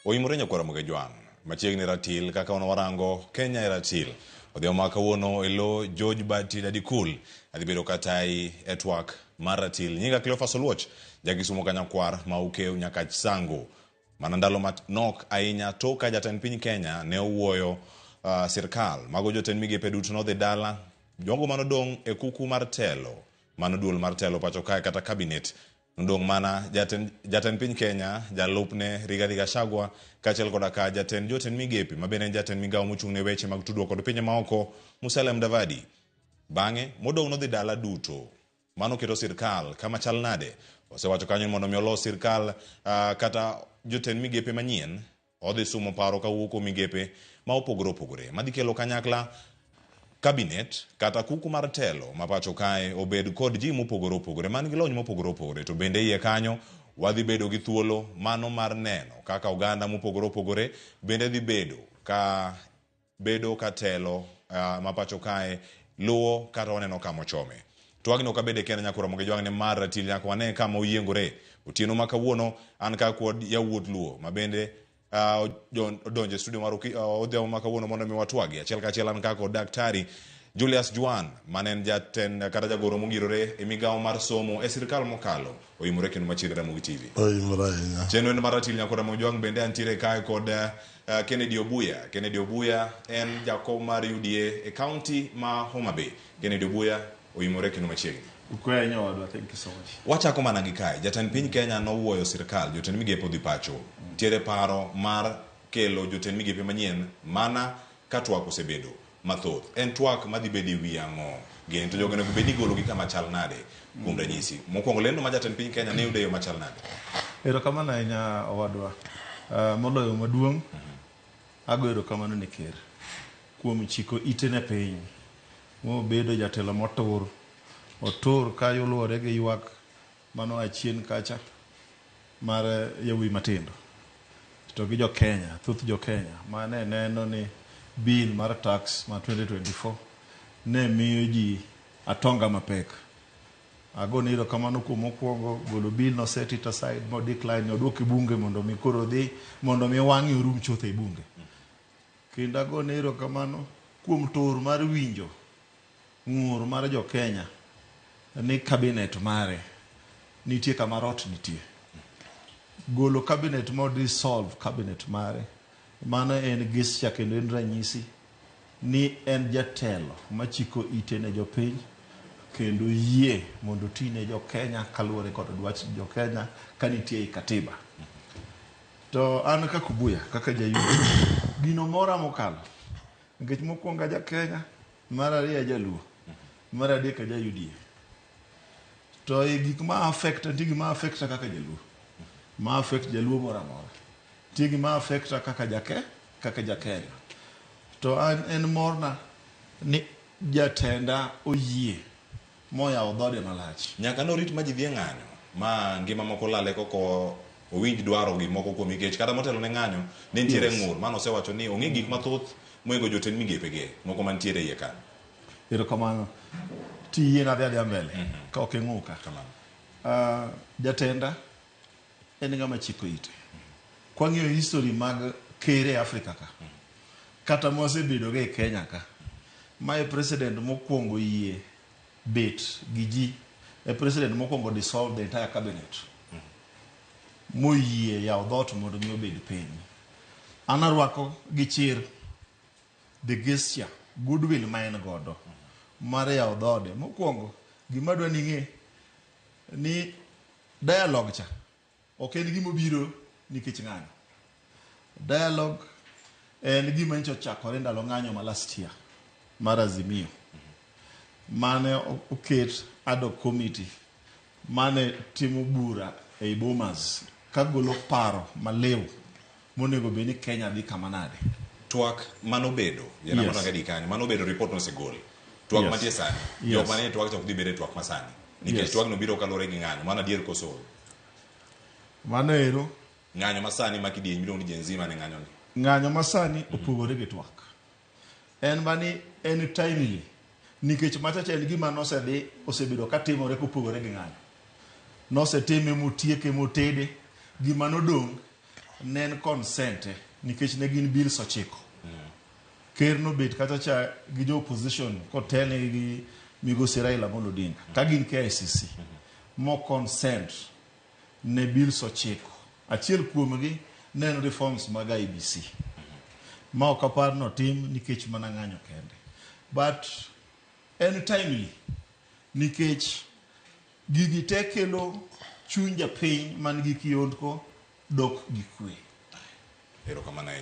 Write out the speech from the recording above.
Oimore nyakwar Ramogi Jwang'. Machiegni ratil kaka wan warango Kenya e ratil. Odhiambo ma kawuono e lo George Bati Dadikul adhi bedo katayi e twak mar ratil. Nyinga Cleophas Oluoch, jakisumo kanyakwar ma Ukew Nyakach Sango. Mana ndalo manok ahinya tok ka jatend piny Kenya ne owuoyo sirkal. Mago jotend migepe duto nodhi dala. Jogo manodong' e kuku mar telo, mano duol mar telo pacho kae kata cabinet, nodong' mana jatend, jatend piny Kenya, jalupne Rigathi Gachagua, kaachiel koda ka jatend jotend migepe ma bende en jatend migawo mochung' ne weche mag tudruok kod pinje maoko, Musalia Mudavadi. Bang'e, modong' nodhi dala duto. Mano keto sirkal kama chal nade? Osewacho kanyo ni mondo mi olos sirkal kata jotend migepe manyien, odhi sumo paro kawuok kuom migepe ma opogore opogore madhi kelo kanyakla kabinet kata kuku mar telo ma pacho kae obed kod ji mopogore opogore man gi lony mopogore opogore. To bende iye kanyo wadhi bedo gi thuolo mano mar neno kaka oganda mopogore opogore bende dhi bedo ka bedo ka telo ma pacho kae luwo kata waneno kama ochome. Twagni ok abede kenda nyaka Ramogi Jwang' ni mar ratil nyaka wane kama oyiengore. Otieno ma kawuono an ka kod yawuot Luo ma bende odonjo e studio mar odhiambo ma kawuono mondo mi watwagi. Achiel kachiel an ka kod Daktari Julius Juan mane en jatend kata jagoro mongirore e migawo mar somo e sirkal mokalo. Oimore kendo machiegni Ramogi TV. Oimore ahinya. Chenro en mar ratil nyaka Ramogi Jwang' bende antiere kae kod Kennedy Obuya. Kennedy Obuya en jakom mar UDA e county ma Homa Bay. Kennedy Obuya oimore kendo machiegni. Ukwe ahinya owadwa, thank you so much. Wachako mana gi kae. Jatend piny Kenya nowuoyo sirkal, jotend migepe odhi pacho. Nitiere paro mar kelo jotend migepe manyien mana ka twak osebedo mathoth. En twak madhi bedo e wi ang'o gini? To jogo onego bed ni igologi kama chal nade? Kuom ranyisi, mokwongo lendo ma jatend piny Kenya ne yudo e yo machal nade? Erokamano ahinya owadwa. Moloyo maduong', ago erokamano ne ker kuom chiko ite ne piny mobedo jatelo motur. Otur ka luwore gi ywak manoa chien kacha mar yawuoyi matindo to gi jo Kenya, thoth jo Kenya mane neno ni bill mar tax ma 2024 ne miyo ji atonga mapek. Agone erokamano kuom mokwongo golo bill no set it aside mo decline oduok e bunge mondo mi koro dhi mondo mi wang'e orum chuth e bunge. Kendo agone erokamano kuom tur mar winjo ng'ur mar jo Kenya ni cabinet mare nitie kama rot nitie. Golo cabinet mo dissolve cabinet mare mano en gesture kendo en ranyisi ni en jatelo machiko ite ne jopiny kendo yie mondo oti ne jo Kenya kaluwore kod dwach jo Kenya ka nitie ei katiba. To an kaka Obuya, kaka jayudo, gino mora mokalo nikech mokwongo aja Kenya, mar ariyo ajaluo, mar adek aja UDA. To e gik ma affect, nitie gima affecta kaka jaluo, ma affect jaluo moro amora. Nitie gima affecta kaka jake, kaka ja Kenya. To an en morna ni jatenda oyie moyawo dhode malach. Nyaka norit ma ji dhi e ng'anyo ma ngima moko lale koko owinj dwaro gi moko kuom nikech kata motelo ne ng'anyo ne nitiere ng'ur mano osewacho ni ong'e gik mathoth mohingo jotend migepe ge moko mantiere iye kanyo. Erokamano. Tiyie nadhi adhiya mbele ka ok ing'uka. Kamano. Jatenda en ng'ama chiko ite. Kwang'iyo history mag ker e Africa ka, kata mwasebedo go e Kenya ka, mae president mokwongo yie bet gi ji, e president mokwongo dissolve the entire cabinet. Moyie yawo dhoot mondo mi obed piny. An arwako gi chir the gesture, goodwill ma en godo mar yawo dhoode. Mokwongo, gima adwa ni ing'e ni dialogue cha ok en gima obiro nikech ng'anyo. Dialogue en gima nyocha ochakore ndalo ng'anyo ma last year mar Azimio mane oket ad hoc committee mane timo bura ei Bomas kagolo paro maliw monego bed ni Kenya dhi kama nade. Twak manobedo, yes. Yes. Kanyo, manobedo report nosegol. Twak mantie sani. Jok mane twak cha ok dhi bedo e twak masani. Nikech twak no biro kaluwore gi ng'anyo. Mano adier koso? Mano ero. Ng'anyo masani ma kidieny miluongo ni Gen Z mane ng'anyo ni. Ng'anyo masani opogore gi twak. En mani en timely nikech machacha en gima nosedhi osebedo katimore kopogore gi ng'anyo. Nosetime motieke motede. Gima nodong' Ne en consent nikech ne gin bills 9. Ker nobet kacha cha gi jo opposition kotelnegi gi migosi Raila Amolo Odinga ka gin KICC mo consent ne bills 9. Achiel kuomgi ne en reforms mag IEBC ma ok apar notim nikech mana ng'anyo kende. But en timely nikech gigi te kelo chuny japiny man gi kiondko dok gi kwe. Erokamano ahinya.